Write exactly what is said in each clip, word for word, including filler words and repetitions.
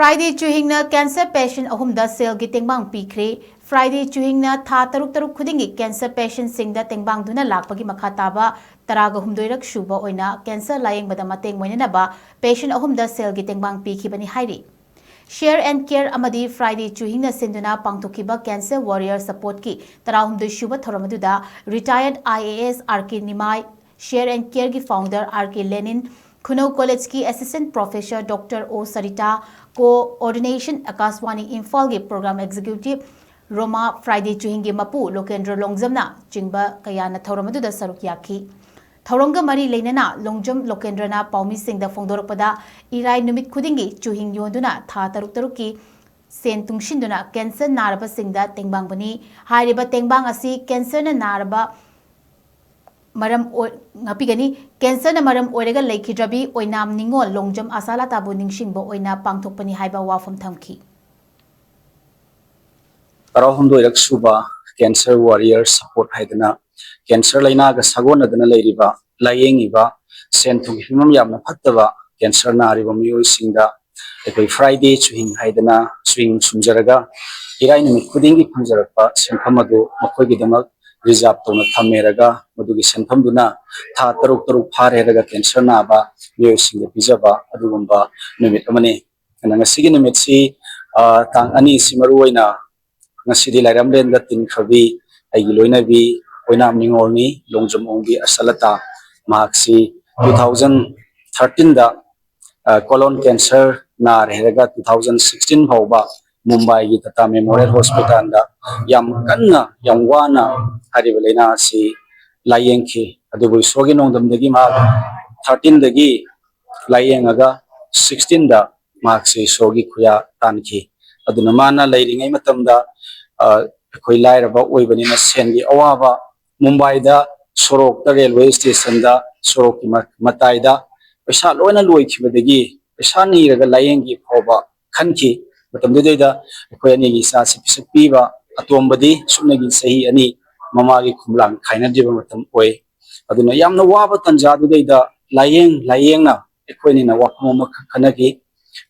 Friday ꯆꯨꯍꯤꯡꯅ cancer patient ꯑꯍꯨꯝꯗ ꯁꯦꯜꯒꯤ ꯇꯦꯡꯕꯥꯡ ꯄꯤꯈ꯭ꯔꯦ꯫ Friday ꯆꯨꯍꯤꯡꯅ ꯊꯥ ꯇꯔꯨꯛ ꯇꯔꯨꯛ ꯈꯨꯗꯤꯡꯒꯤ cancer patientꯁꯤꯡꯗ ꯇꯦꯡꯕꯥꯡꯗꯨꯅ ꯂꯥꯛꯄꯒꯤ ꯃꯈꯥ ꯇꯥꯕ ꯇꯔꯥꯒ ꯍꯨꯝꯗꯣꯏꯔꯛ ꯁꯨꯕ ꯑꯣꯏꯅ cancer ꯂꯥꯌꯦꯡꯕꯗ ꯃꯇꯦꯡ ꯑꯣꯏꯅꯅꯕ patient ꯑꯍꯨꯝꯗ ꯁꯦꯜꯒꯤ ꯇꯦꯡꯕꯥꯡ ꯄꯤꯈꯤꯕꯅꯤ ꯍꯥꯏꯔꯤ꯫ Share and Care ꯑꯃꯗꯤ Friday ꯆꯨꯍꯤꯡꯅ ꯁꯤꯟꯗꯨꯅ ꯄꯥꯡꯊꯣꯛꯈꯤꯕ Cancer Warrior Supportꯀꯤ ꯇꯔꯥꯍꯨꯝꯗꯣꯏ ꯁꯨꯕ ꯊꯧꯔꯝ ꯑꯗꯨꯗ retired I A S R K Nimai, Share and Careꯒꯤ founder R K Lenin, ꯈꯨꯅꯧ Collegeꯀꯤ Assistant Professor Doctor O Sarita, Coordination Akashvani ꯏꯝꯐꯥꯜꯒꯤ Program Executive ꯔꯣꯃꯥ, Friday ꯆꯨꯍꯤꯡꯒꯤ ꯃꯄꯨ ꯂꯣꯀꯦꯟꯗ꯭ꯔ ꯂꯣꯡꯖꯝꯅ ꯆꯤꯡꯕ ꯀꯌꯥꯅ ꯊꯧꯔꯝ ꯑꯗꯨꯗ ꯁꯔꯨꯛ ꯌꯥꯈꯤ꯫ ꯊꯧꯔꯝꯒ ꯃꯔꯤ ꯂꯩꯅꯅ ꯂꯣꯡꯖꯝ ꯂꯣꯀꯦꯟꯗ꯭ꯔꯅ ꯄꯥꯎꯃꯤꯁꯤꯡꯗ ꯐꯣꯡꯗꯣꯔꯛꯄꯗ, ꯏꯔꯥꯏ ꯅꯨꯃꯤꯠ ꯈꯨꯗꯤꯡꯒꯤ ꯆꯨꯍꯤꯡ ꯌꯣꯟꯗꯨꯅ ꯊꯥ ꯇꯔꯨꯛ ꯇꯔꯨꯛꯀꯤ ꯁꯦꯟ ꯇꯨꯡꯁꯤꯟꯗꯨꯅ cancer ꯅꯥꯔꯕꯁꯤꯡꯗ ꯇꯦꯡꯕꯥꯡꯕꯅꯤ꯫ ꯍꯥꯏꯔꯤꯕ ꯇꯦꯡꯕꯥꯡ ꯑꯁꯤ cancerꯅ ꯅꯥꯔꯕ ꯃꯔꯝ ꯑꯣꯏ-, ꯉꯥꯛꯄꯤꯒꯅꯤ꯫ Cancerꯅ ꯃꯔꯝ ꯑꯣꯏꯔꯒ ꯂꯩꯈꯤꯗ꯭ꯔꯕꯤ ꯑꯣꯏꯅꯥꯝ ꯅꯤꯉꯣꯜ ꯂꯣꯡꯖꯝ ꯑꯁꯥꯂꯥꯇꯥꯕꯨ ꯅꯤꯡꯁꯤꯡꯕ ꯑꯣꯏꯅ ꯄꯥꯡꯊꯣꯛꯄꯅꯤ ꯍꯥꯏꯕ ꯋꯥꯐꯝ ꯊꯝꯈꯤ꯫ ꯇꯔꯥꯍꯨꯝꯗꯣꯏꯔꯛ ꯁꯨꯕ Cancer Warrior Support ꯍꯥꯏꯗꯅ cancer ꯂꯥꯏꯅꯥꯒ ꯁꯥꯒꯣꯟꯅꯗꯨꯅ ꯂꯩꯔꯤꯕ, ꯂꯥꯏꯌꯦꯡꯉꯤꯕ, ꯁꯦꯟ ꯊꯨꯝꯒꯤ ꯐꯤꯕꯝ ꯌꯥꯝꯅ ꯐꯠꯇꯕ cancer ꯅꯥꯔꯤꯕ ꯃꯤꯑꯣꯏꯁꯤꯡꯗ ꯑꯩꯈꯣꯏ Friday ꯆꯨꯍꯤꯡ ꯍꯥꯏꯗꯅ ꯆꯨꯍꯤꯡ ꯁꯨꯝꯖꯔꯒ ꯏꯔꯥꯏ ꯅꯨꯃꯤꯠ ꯈꯨꯗꯤꯡꯒꯤ ꯐꯪꯖꯔꯛꯄ ꯁꯦꯟꯐꯝ ꯑꯗꯨ ꯃꯈꯣꯏꯒꯤꯗꯃꯛ reserve ꯇꯧꯅ ꯊꯝꯃꯦꯔꯒ ꯃꯗꯨꯒꯤ ꯁꯦꯟꯐꯝꯗꯨꯅ ꯊꯥ ꯇꯔꯨꯛ ꯇꯔꯨꯛ ꯐꯥꯔꯦꯔꯒ cancer ꯅꯥꯕ ꯃꯤꯑꯣꯏꯁꯤꯡꯗ ꯄꯤꯖꯕ ꯑꯗꯨꯒꯨꯝꯕ ꯅꯨꯃꯤꯠ ꯑꯃꯅꯤ꯫ ꯑꯗꯨꯅ ꯉꯁꯤꯒꯤ ꯅꯨꯃꯤꯠꯁꯤ, ꯑ, ꯇꯥꯡ ꯑꯅꯤꯁꯤ ꯃꯔꯨꯑꯣꯏꯅ ꯉꯁꯤꯗꯤ ꯂꯥꯏꯔꯝꯂꯦꯟꯗ ꯇꯤꯟꯈ꯭ꯔꯕꯤ ꯑꯩꯒꯤ ꯂꯣꯏꯅꯕꯤ ꯑꯣꯏꯅꯥꯝ ꯅꯤꯉꯣꯜꯅꯤ, ꯂꯣꯡꯖꯝ ꯑꯣꯡꯕꯤ ꯑꯁꯂꯇꯥ꯫ ꯃꯍꯥꯛꯁꯤ two thousand thirteenꯗ, ꯑ, colon cancer ꯅꯥꯔꯦ ꯍꯥꯏꯔꯒ two thousand sixteen ꯐꯥꯎꯕ ꯃꯨꯝꯕꯥꯏꯒꯤ ꯇꯥꯇꯥ ꯃꯦꯃꯣꯔꯤꯌꯦꯜ ꯍꯣꯁꯄꯤꯇꯥꯜꯗ ꯌꯥꯝ ꯀꯟꯅ, ꯌꯥꯝ ꯋꯥꯅ ꯍꯥꯏꯔꯤꯕ ꯂꯥꯏꯅꯥ ꯑꯁꯤ ꯂꯥꯏꯌꯦꯡꯈꯤ꯫ ꯑꯗꯨꯕꯨ ꯏꯁꯣꯔꯒꯤ ꯅꯣꯡꯗꯝꯗꯒꯤ ꯃꯍꯥꯛ thirteenꯗꯒꯤ ꯂꯥꯏꯌꯦꯡꯉꯒ sixteenꯗ ꯃꯍꯥꯛꯁꯤ ꯏꯁꯣꯔꯒꯤ ꯈꯨꯌꯥ ꯇꯥꯟꯈꯤ꯫ ꯑꯗꯨꯅ ꯃꯥꯅ ꯂꯩꯔꯤꯉꯩ ꯃꯇꯝꯗ, ꯑ, ꯑꯩꯈꯣꯏ ꯂꯥꯏꯔꯕ ꯑꯣꯏꯕꯅꯤꯅ ꯁꯦꯟꯒꯤ ꯑꯋꯥꯕ, ꯃꯨꯝꯕꯥꯏꯗ ꯁꯣꯔꯣꯛꯇ, railway stationꯗ ꯁꯣꯔꯣꯛꯀꯤ ꯃ-, ꯃꯇꯥꯏꯗ ꯄꯩꯁꯥ ꯂꯣꯏꯅ ꯂꯣꯏꯈꯤꯕꯗꯒꯤ ꯄꯩꯁꯥ ꯅꯤꯔꯒ ꯂꯥꯏꯌꯦꯡꯒꯦ ꯐꯥꯎꯕ ꯈꯟꯈꯤ꯫ ꯃꯇꯝꯗꯨꯗꯩꯗ ꯑꯩꯈꯣꯏ ꯑꯅꯤꯒꯤ ꯏꯆꯥꯁꯤ ꯄꯤꯁꯛ ꯄꯤꯕ ꯑꯇꯣꯝꯕꯗꯤ ꯁꯨꯞꯅꯒꯤ ꯆꯍꯤ ꯑꯅꯤ ꯃꯃꯥꯒꯤ ꯈꯣꯝꯂꯥꯡ ꯈꯥꯏꯅꯗ꯭ꯔꯤꯕ ꯃꯇꯝ ꯑꯣꯏ꯫ ꯑꯗꯨꯅ ꯌꯥꯝꯅ ꯋꯥꯕ ꯇꯥꯟꯖꯥꯗꯨꯗꯩꯗ ꯂꯥꯏꯌꯦꯡ ꯂꯥꯏꯌꯦꯡꯅ ꯑꯩꯈꯣꯏ ꯑꯅꯤꯅ ꯋꯥꯐꯝ ꯑꯃꯈꯛ ꯈꯟꯅꯈꯤ꯫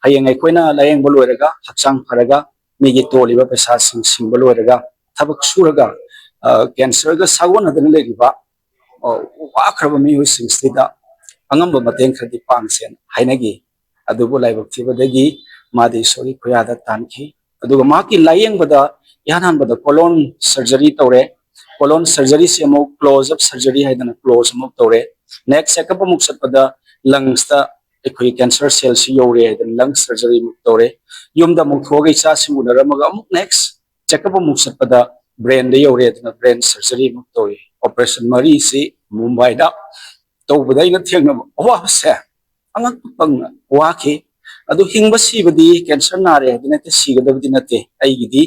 ꯍꯌꯦꯡ ꯑꯩꯈꯣꯏꯅ ꯂꯥꯌꯦꯡꯕ ꯂꯣꯏꯔꯒ, ꯍꯛꯆꯥꯡ ꯐꯔꯒ, ꯃꯤꯒꯤ ꯇꯣꯜꯂꯤꯕ ꯄꯩꯁꯥꯁꯤꯡ ꯁꯤꯡꯕ ꯂꯣꯏꯔꯒ, ꯊꯕꯛ ꯁꯨꯔꯒ ꯀꯦꯟꯁꯔꯒ ꯁꯥꯒꯣꯟꯅꯗꯅ ꯂꯩꯔꯤꯕ ꯋꯥꯈ꯭ꯔꯕ ꯃꯤꯑꯣꯏꯁꯤꯡꯁꯤꯗ ꯑꯉꯝꯕ ꯃꯇꯦꯡ ꯈꯔꯗꯤ ꯄꯥꯡꯁꯦꯅ ꯍꯥꯏꯅꯈꯤ꯫ ꯑꯗꯨꯕꯨ ꯂꯥꯏꯕꯛ ꯊꯤꯕꯗꯒꯤ ꯃꯥꯗꯤ ꯏꯁꯣꯔꯒꯤ ꯈꯨꯌꯥꯗ ꯇꯥꯟꯈꯤ꯫ ꯑꯗꯨꯒ ꯃꯍꯥꯛꯀꯤ ꯂꯥꯌꯦꯡꯕꯗ ꯏꯍꯥꯟ ꯍꯥꯟꯕꯗ ꯀꯣꯂꯣꯟ ꯁꯔꯖꯔꯤ ꯇꯧꯔꯦ꯫ ꯀꯣꯂꯣꯟ ꯁꯔꯖꯔꯤꯁꯤ ꯑꯃꯨꯛ ꯀ꯭ꯂꯣꯖ ꯑꯞ ꯁꯔꯖꯔꯤ ꯍꯥꯏꯗꯅ ꯀ꯭ꯂꯣꯖ ꯑꯃꯨꯛ ꯇꯧꯔꯦ꯫ ꯅꯦꯛꯁ ꯆꯦꯛꯑꯞ ꯑꯃꯨꯛ ꯆꯠꯄꯗ ꯂꯪꯁꯇ ꯑꯩꯈꯣꯏꯒꯤ ꯀꯦꯟꯁꯔ ꯁꯦꯜꯁꯤ ꯌꯧꯔꯦ ꯍꯥꯏꯗꯅ ꯂꯪ ꯁꯔꯖꯔꯤ ꯑꯃꯨꯛ ꯇꯧꯔꯦ꯫ ꯌꯨꯝꯗ ꯑꯃꯨꯛ ꯊꯣꯛꯑꯒ ꯏꯆꯥꯁꯤꯡ ꯎꯅꯔꯝꯃꯒ ꯑꯃꯨꯛ ꯅꯦꯛꯁ ꯆꯦꯛꯑꯞ ꯑꯃꯨꯛ ꯆꯠꯄꯗ ꯕ꯭ꯔꯦꯟꯗ ꯌꯧꯔꯦ ꯑꯗꯨꯅ ꯕ꯭ꯔꯦꯟ ꯁꯔꯖꯔꯤ ꯑꯃꯨꯛ ꯇꯧꯏ꯫ ꯑꯣꯄꯔꯦꯁꯟ ꯃꯔꯤꯁꯤ ꯃꯨꯝꯕꯥꯏꯗ ꯇꯧꯕꯗ ꯑꯩꯅ ꯊꯦꯡꯅꯕ ꯑꯋꯥꯕꯁꯦ ꯑꯉꯛꯄ ꯐꯪꯅ ꯋꯥꯈꯤ꯫ ꯑꯗꯨ ꯍꯤꯡꯕ ꯁꯤꯕꯗꯤ ꯀꯦꯟꯁꯔ ꯅꯥꯔꯦ ꯍꯥꯏꯗꯤ ꯅꯠꯇꯦ, ꯁꯤꯒꯗꯕꯗꯤ ꯅꯠꯇꯦ꯫ ꯑꯩꯒꯤꯗꯤ